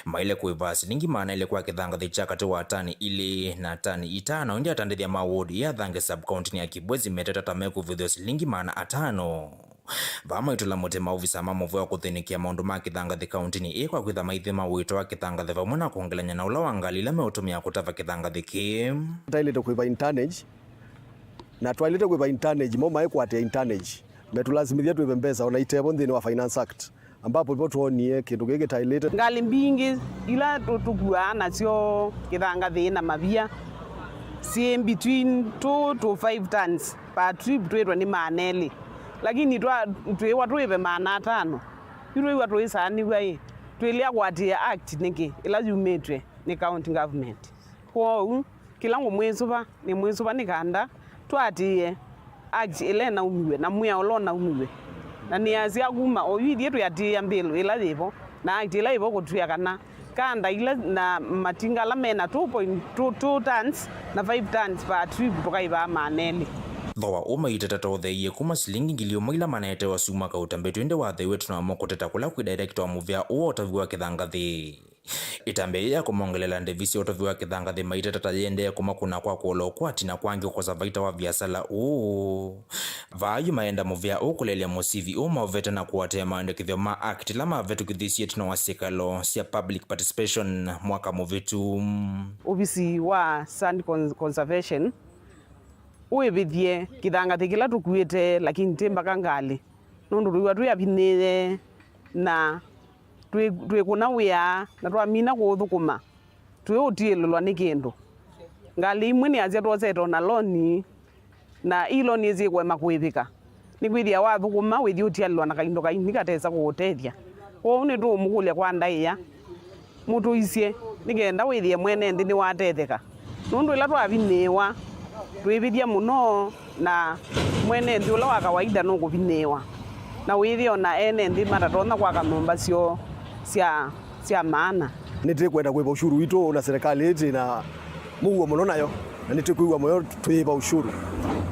maĩle kũĩva silingi maana elĩ kwa kĩthangathĩ kya katĩ wa tani ilĩ na tani itano. Ĩndĩ atandĩthya ma wodi ya Thange sub kauntinĩ ya Kibwezi meteta ta mekũvĩthw'a silingi maana atano. Vaa maitũla mũtĩ maovisa ma mũvea kũthĩnĩkĩa maũndũ ma kĩthangathĩ kauntinĩ ĩĩ kwa kwĩtha maithima ũito wa kĩthangathĩ vamwe na kwongelany'a na ũla wa ngalĩ ila meũtũmĩa kũtava kĩthangathĩ kĩĩ. Twaĩlĩte kwĩva in tonnage, na twaĩlĩte kwĩva in tonnage, mo maĩkwatĩa in tonnage, metũlasimĩthya twĩve mbesa ona itevo nthĩnĩ wa Finance Act, ambapo vo twonie kĩndũ kĩĩ kĩtaĩlĩte. Ngalĩ mbingĩ ila tũ- tũkuaa nasyo kĩthangathĩ na mavia syĩ between two to five tons per trip twĩtwe nĩ maana elĩ, lakini twa- twĩĩwa tũĩve maana atano. Yu twĩw'a tũisaanĩw'a ĩ, twĩlea kũatĩĩa Act nĩkĩ ĩla yumĩtw'e nĩ county government? Kwoou kĩla ngũmwĩsũva, nĩmwĩsũva nĩ kanda tũatĩĩe Act ĩla ĩnaumiw'e na mwĩao ũla ũnaumiw'e. Na nĩasya kuma oyu ithyĩ twĩatĩĩa mbilu ĩla yĩvo na Act ĩla yĩvo kũtwĩa kana kanda ila na matinga ala me na two point two two tons na five tons per trip tũkaĩvaa maana elĩ. Thooa ũũ maiteta ta ũtheeie kuma silingi ngili ĩmwe ila manetewa syumwa kauta mbĩtu, ĩndĩ watheiwe tũnamo kũteta kũla kwĩ director wa mũvea ũũ wa ũtavi wa kĩthangathĩ. Ĩtambya yĩĩ ya kũmongelela ndĩvi sya ũtavi wa kĩthangathĩ maiteta ta yĩendee kũmakũna kwa kũola ũkwati na kwa angĩ kũkosa vaita wa viasala ũũ. Vaa yu maenda mũvea ũũ kũleelya mũsivi ũũ maũvete na kũatĩĩa maandĩkĩthyo ma Act ĩla mavĩtũkĩthisye ĩtina wa syĩkalo sya public participation mwaka mũvĩtu. Ovisi wa Sand Con- Conservation ũĩvĩthye kĩthangathĩ kĩla tũkuĩte, lakini ti mbaka ngalĩ, nũndũ twĩw'a twĩ avinĩĩe na twĩ- twĩkũna wĩa na twamina kũũthũkũma, twĩũtiĩlĩlwa nĩ kĩndũ. Ngalĩ imwe nĩasya twosete ona loni, na ii loni syĩkũema kũĩvĩka, nĩkwĩthĩa wathũkũma wĩthi ũtialĩlwa na kaindo kaini katesa kũũtethya. Kwoou nĩtũũmũkũlya kwa ndaĩa mũtũisye nĩ kenda wĩthĩe mwene nthĩ nĩwatetheka, nũndũ ĩla twavinĩĩwa twĩvĩthya mũno, na mwene nthĩ ũla wa kawaida nũkũvinĩĩwa, na wĩthĩe ona ene nthĩ matatonya kwaka nyũmba syoo sya sya maana. Nĩtĩkwenda kwĩva ũshuru witũ na serikali ĩtĩ na mũuo mũno nayo, na nĩtĩkwĩw'a mũyo twĩva ũshuru.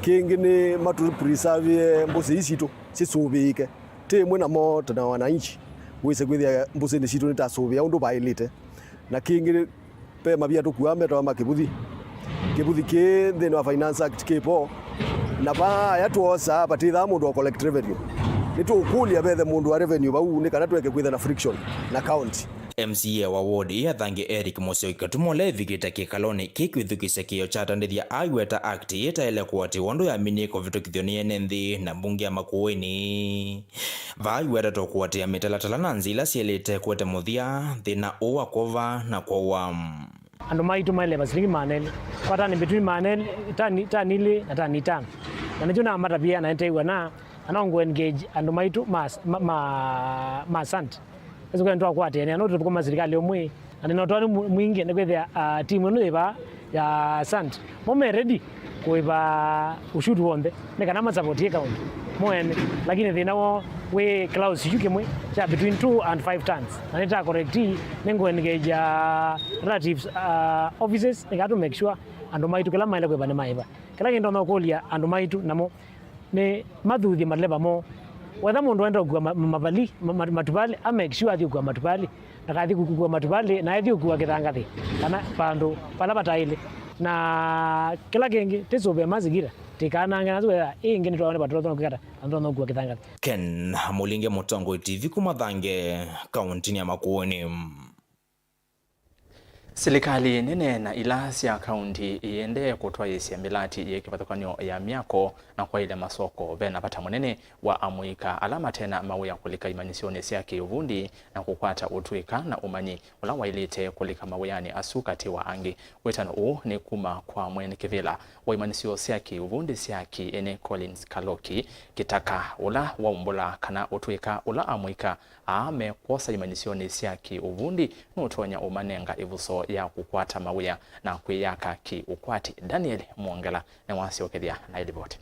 Kĩngĩ nĩ matũ preserve mbũsĩ ii sitũ sisũvĩĩke. Ti ĩmwe namo ta na wananchi wĩse kwĩthĩa mbũsĩnĩ sitũ nĩtasũvĩa ũndũ vaĩlĩte. Na kĩngĩ ve mavia tũkuaa metawa ma kĩvũthi. Kĩvũthi kĩĩ nthĩnĩ wa Finance Act kĩ vo, na vaa aya twosaa vatĩthaa mũndũ wa collect revenue. Nĩtũũkũlya vethe mũndũ wa revenue vau nĩ kana tũeke kwĩtha na friction na county. M C A wa ward ĩĩ Athange Eric Mũseo Katuma ũla evikĩte kĩkalonĩ kĩĩ kwĩthukĩĩsya kĩĩo kya atandĩthya aiweta Act ĩtaĩle kũatĩĩwa ũndũ yaminie kũvĩtũkĩthw'a nĩ ene nthĩ na mbunge ya Makueni. Vaa aiwetetwe kũatĩĩa mĩtalatala na nzĩa ila syaĩlĩte kũete mũthya thĩna ũũ wa kwova na kwowa. Andũ maitũ maĩle va silingi maana elĩ kwa tani, between maana elĩ, tani, tani ilĩ na tani itano. Na nĩkyo namatavie na nĩteew'a na, na no ngũ engage andũ maitũ ma, ma, ma, ma sand. Ĩsu kwenda twakwatĩanĩa, no tũthũkũma silikalĩ ũmwe, na nĩnotwani mwingĩ nĩkwĩthĩa, ah, timu ĩno yĩ vaa ya sand. Mo me ready kũĩva ũshutu w'onthe nĩ kana masavotie kaũndũ mo ene, lakini thĩna woo wĩ clouds yu kĩmwe kya between two and five tons, na nĩta correct, nĩngũ engage, ah, relatives, ah, offices nĩ kana tũ make sure andũ maitũ kĩla maĩle kũĩva nĩ maĩva. Kĩla kĩndũ nokũlya andũ maitũ namo nĩ mathuthye maleva moo. Wetha mũndũ aenda kũkua ma-, mavali, ma-, ma-, matuvalĩ, a make sure athi kũkua matuvalĩ, ndakathi kũkua matuvalĩ na ethi kũkua kĩthangathĩ kana vandũ vala vataĩle. Na kĩla kĩngĩ, tĩsũvĩe mazingira, tĩkanange nasu wetha ĩngĩ nĩtwaone vatũla tũna kwĩkata na tũna kũkua kĩthangathĩ. Ken Mũlinge, Mũtongoi T V, kuma Thange, kaũntĩnĩ ya Makueni. Silikalĩ nene na ila sya kaunti iendee kũtwaĩĩsya mĩlati yĩ kĩvathũkany'o ya myako na kwaĩlya masoko ve na vata mũnene wa amũika ala mate na mawĩa kũlika imanyĩsyonĩ sya kĩũvundi na kũkwata ũtũĩka na ũmanyi ũla waĩlĩte kũlika mawĩanĩ asu katĩ wa angĩ. Wĩtano ũũ nĩ kuma kwa mwene kĩvĩla wa imanyĩsyo sya kĩũvundi sya kĩ-ene Collins Kaloki Kĩtaka, ũla waumbũla kana ũtũĩka ũla amũika aa mekwosa imanyĩsyonĩ sya kĩ-ũvundi nũtonya ũmanenga ĩvuso ya kũkwata mawĩa na kwĩyaka kĩ-ũkwati. Daniel Mwongela nĩwasyokethya na ĩlivoti.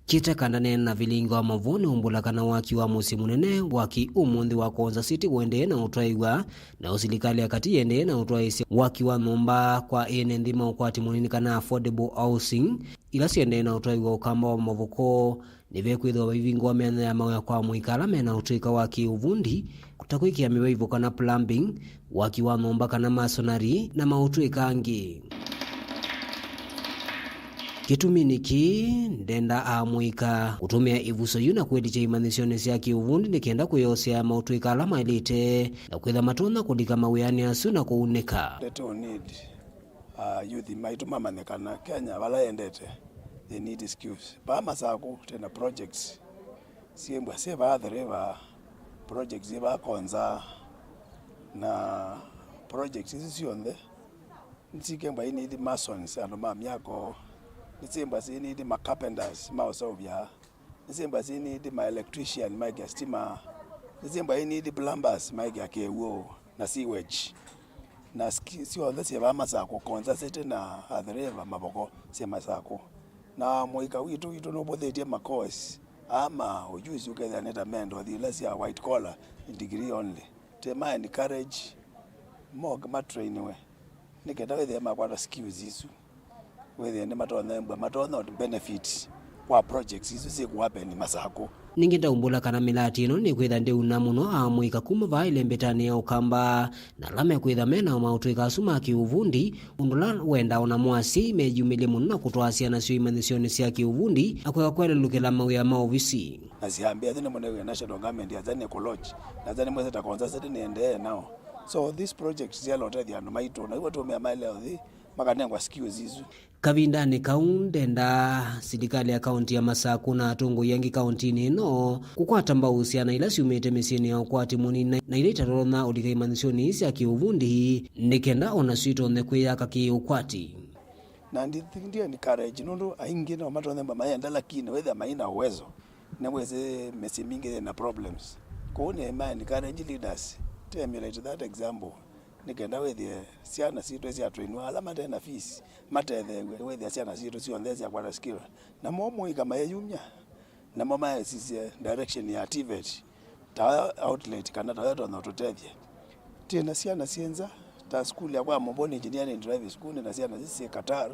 Kĩtaka ndaneena vilingi wa mavũũ nĩumbũla kana waki wa mũsyĩ mũnene, waki ũmũnthĩ wa Konza City, ũendee na ũtwaĩw'a, na silikalĩ ya katĩ ĩendee na ũtwaĩĩsya waki wa nyũmba kwa ene nthĩ ma ũkwati mũnini kana affordable housing, ila siendee na ũtwaĩw'a ũkamba wa mavoko. Nĩvekwĩthĩwa vaivingũwa myanya ya mawĩa kwa amũika ala mena ũtũĩka wa kĩ-ũvundi, ta kwĩkĩa mĩvaivũ kana plumbing, waki wa nyũmba kana masonary, na maũtũĩka angĩ. Kĩtuminĩ kĩĩ, ndenda amũika kũtũmĩa ĩvuso yu na kwĩlikya imanyĩsyonĩ sya kĩ-ũvundi nĩ kenda kwĩyosea maũtũĩka ala maĩlĩte na kwĩtha matonya kũlika mawĩanĩ asu na kũunĩka. Ndeto need. Ah, youth maitũ mamanye kana Kenya vala yendete, they need skills. Vaa Masakũ twĩ na projects syĩmbwa syĩ vaa Athi River, projects syĩ vaa Konza, na projects isu syonthe nĩsyĩmbwa i need masons, andũ ma myako, nĩsyĩmbwa syĩ need ma carpenters ma ũseũvya, nĩsyĩmbwa syĩ need ma electrician maĩkĩa stima, nĩsyĩmbwa i need plumbers maĩkĩa kĩw'ũ na sewage. Na ski-, syonthe syĩ vaa Masakũ, Konza City na Athi River, Mavoko syĩ Masakũ. Na mũika witũ, witũ nũvũthĩtye ma course aa ma ujuzi, ũkethĩa nĩ ta mendo thi ila sya white collar, degree only. Tĩ ma encourage, moke matrainiwe, nĩ kenda wĩthĩe makwata skills isu. Wĩthĩe nĩmatonya embwa, matonya benefit kwa projects isu syĩkũwapeni Masakũ. Ningĩ ndaumbũla kana mĩlati ĩno nĩkwĩtha ndĩuna mũno amũika kuma vaa ĩlembetanĩ ya ũkamba, na ala mekwĩtha mena maũtũĩka asu ma kĩũvundi, ũndũ ũla wendaa ona mwasyai meyumĩlye mũno na kũtwaa syana syoo imanyĩsyonĩ sya kĩũvundi na kũeka kwelelũkĩla mawĩa ma ovisi. Na syambĩa ĩsu nĩmũnew'e national government yatya nĩ kũlodge, natya nĩmwĩsĩ ta Konza City nĩendee nao. So this project syalotethya andũ maitũ, na ivo tũmĩa maeleo thi makanengwa skills isu. Kavindanĩ kau, ndenda silikalĩ ya kaunti ya Masakũ na atongoi angĩ kauntinĩ ĩno kũkwata mbau syana ila syumĩte mĩsyĩnĩ ya ũkwati mũnini na, na ila itatonya ũlika imanyĩsyonĩ ii sya kĩũvundi, nĩ kenda o nasyo itonye kwĩyaka kĩ-ũkwati. Na ndi, ndi encourage, nũndũ aingĩ no matonye mba mayenda, lakini wĩthĩa maina uwezo, nĩwĩsĩ mĩsyĩ mingĩ yĩna problems. Kwoou nĩ ma encourage leaders to emulate that example. Nĩ kenda wĩthĩe syana sitũ syatrainwa, ala mate na fees matetheew'e, wĩthĩa syana sitũ syonthe syakwata skill. Namo mũika mayeyumya, namo maesisye direction ya TVET, ta outlet kana ta yo tonya ũtũtethye. Twĩ na syana syĩ nza, ta sukulu yakwa ya Momboni Engineering Driving School, nĩ na syana isi syĩ Qatar,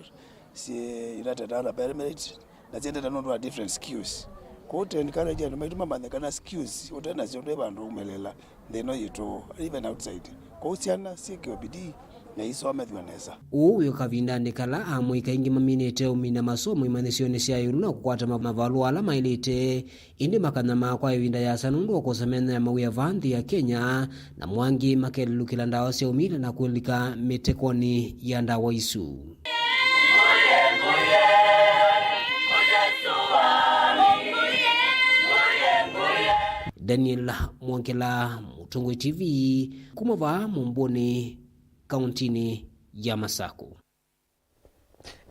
syĩ United Arab Emirates, na syendete nũndũ wa different skills. Kwoou tũ encourage andũ maitũ mamanye kana skills ũte nasyo ndwĩ vandũ umĩlĩla nthĩ ĩno yitũ, even outside. Kwoou syana syĩkĩwe bidii, na isomethw'a nesa. Ũu wĩ kavindanĩ kala amũika aingĩ maminĩte ũmina masomo imanyĩsyonĩ sya ĩũlũ na kũkwata ma- mavalũa ala maĩlĩte, ĩndĩ makanyamaa kwa ĩvinda yĩasa nũndũ wa kũsemenya mawĩa vaa nthĩ ya Kenya, na mwa angĩ makelelũkĩla ndawa sya ũmina na kwĩlika mĩtekonĩ ya ndawa isu. Daniel Mwongela, Mũtongoi T V, kuma vaa Mũmbũnĩ, kauntinĩ ya Masaku.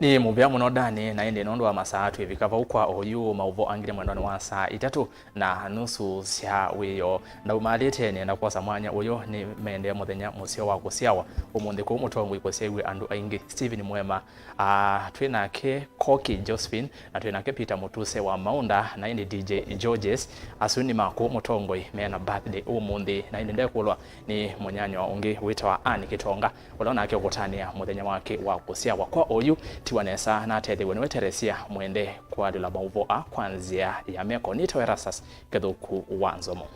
Nĩ mũvea mũno Dani, na ĩndĩ nũndũ wa masaa twĩvika vau kwa oyu, maũvoo angĩ nĩ mwendonĩ wa saa itatũ na nusu sya wĩoo. Ndaumalĩte nĩenda kwosa mwanya ũyũ nĩ mendee mũthenya mũseo wa kũsyawa ũmũnthĩ kũu Mũtongoi kũsyaĩw'e andũ aingĩ. Stephen Mwema, ah, twĩ nake Koki Josephine, na twĩ nake Peter Mũtuse wa Maunda, na ĩndĩ D J Georges. Asu nĩ ma kũu Mũtongoi mena birthday ũmũnthĩ, na ĩndĩ ndekũlwa nĩ mũnyanywa ũngĩ wĩtawa Anne Kĩtonga, ũla onake ũkũtanĩa mũthenya wake wa kũsyawa. Kwa oyu, tiwa nesa na atetheew'e nĩwe Teresia Mwende kũalyũla maũvoo aa kwa nzĩa ya meko. Nĩtawa Erastus Kĩthũku wa Nzomo.